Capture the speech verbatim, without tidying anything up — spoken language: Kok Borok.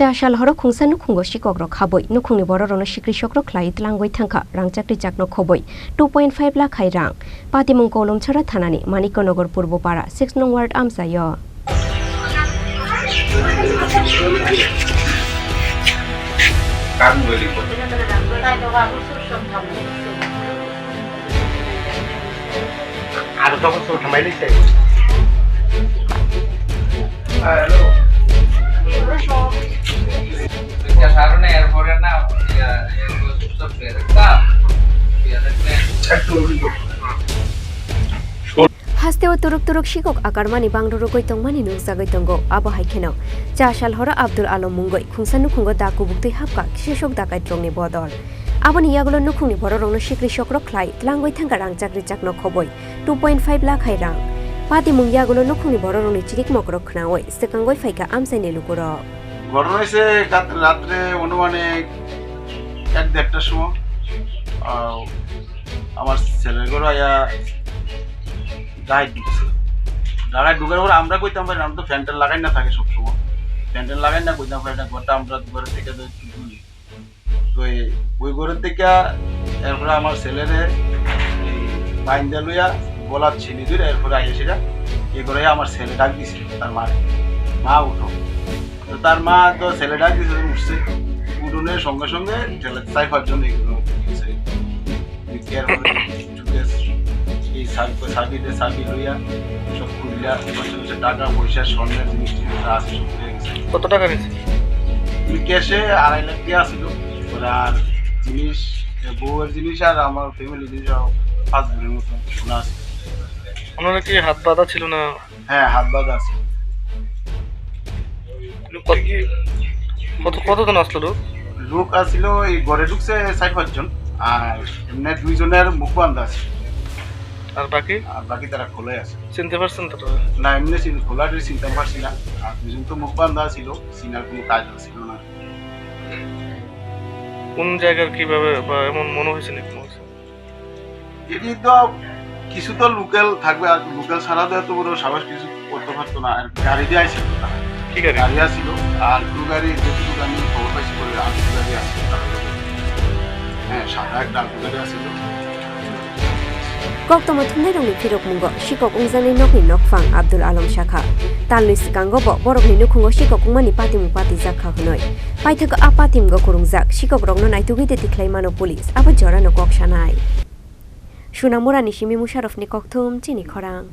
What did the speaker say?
Chasal horo khungsa nukhungo sikokrok habwi nukhungni bororokno sikri sokrok khlai tlangwi thangkha rang chakri chakno khobwi two point five lakh hai rang. Patimung Kolomchara thanani Manikya Nagar Purbo Para six nong ward amchaio. Aro toko so thambai ni se. Hello. Hasteo turuk turuk sikok akarmani bangro rwgwi tongmani nukjagwi tongo. Abo hai kheno Chasal horo Abdul Alom mungwi khungsa nukhungo da kubuktwi hapkha kisa sok dakairokni bodol. Aboni yagulo nukhungni bororokno sikri sokrok khlai tlangwi thangkha rang chakri chakno khobwi two point five lakh hai rang. Patimung yagulo nukhungni bororokni chirik mokrok khnaui swkangwi phaikha amchaini lukurok. ঘটনা হয়েছে কাল রাত্রে অনুমানিক এক দেড়টার সময়। আহ, আমার ছেলের ঘরে আয়া গায়ে ঢুকছে। গায়ে ঢুকার পরে আমরা কইতাম পারি না, আমরা তো ফ্যান ট্যান লাগাই না থাকে সবসময়। ফ্যান ট্যান লাগাই না, কইতাম পারি না, ঘরটা আমরা ঘরের থেকে তো একটু দূরে। তো এই, ওই ঘরের থেকে এরপরে আমার ছেলেরে এই বাইন্দা লইয়া গলা ছিনি ধরে এরপরে আইয়া সেটা এ করে আমার ছেলে ডাক দিছে তার মারে, "মা উঠো।" তো তার মা তো ছেলে ডাক দিছে, উঠছে। উঠোনের সঙ্গে সঙ্গে ছেলে চার পাঁচজন এগুলো গেছে। এরপরে ছুটে এই চাবি, চাবি দিয়ে চাবি লইয়া সব খুলিয়া পাশে পাশে টাকা পয়সা স্বর্ণের জিনিস টিনিস যা আছে সব নিয়ে গেছে। কত টাকা নিছে? উনি ক্যাশে আড়াই লাখ টাকা ছিল। ওরা আর জিনিস, বউয়ের জিনিস আর আমার ফ্যামিলি জিনিস আরো পাঁচ ভরির মতো সোনা আছে। ওনারা কি হাত বাঁধা ছিল না? হ্যাঁ, হাত বাঁধা আছে। লোক কি, কত, কতজন আসলো লোক? লোক আসিল, এই ঘরে ঢুকছে চার পাঁচজন, আর এমনি দুইজনের মুখ বান্ধা আছে। আর বাকি? আর বাকি তারা খোলাই আছে। চিনতে পারছেন তো তারা? না, এমনি চিন-, খোলাটি চিনতে পারছি না। আর দুইজন তো মুখ বান্ধা ছিল, চিনার কোনো কায়দা ছিল না। কোন জায়গার কিভাবে বা এমন মনে হয়েছে নাকি কোনো কিছু? এটি তো কিছু তো লোকাল থাকবে, আর লোকাল ছাড়া তো এত বড় সাহস কিছু করতে পারতো না। আর গাড়ি দিয়ে আইছিল তারা। কি গাড়ি? গাড়ি আসছিল, আর টু গাড়ি, যেটুকু আমি খবর পাইছি, করে আর টু গাড়ি আসছিল তারা। হ্যাঁ, সাদা একটা টু গাড়ি আসছিল। Koktwma thumnairokni phirokmungo sikok wngjaknai nokni nokphang Abdul Alom sakha, talni swkango bo borokni nukhungo sikok wngmani patimung patijak kha hwnwi. Paithago a patimgo kwrwngjak sikokrokno naitugwi de tikhlai mano police, abo jorano kok sanai. Sunamurani simi Musharofni kokthum chini khorang.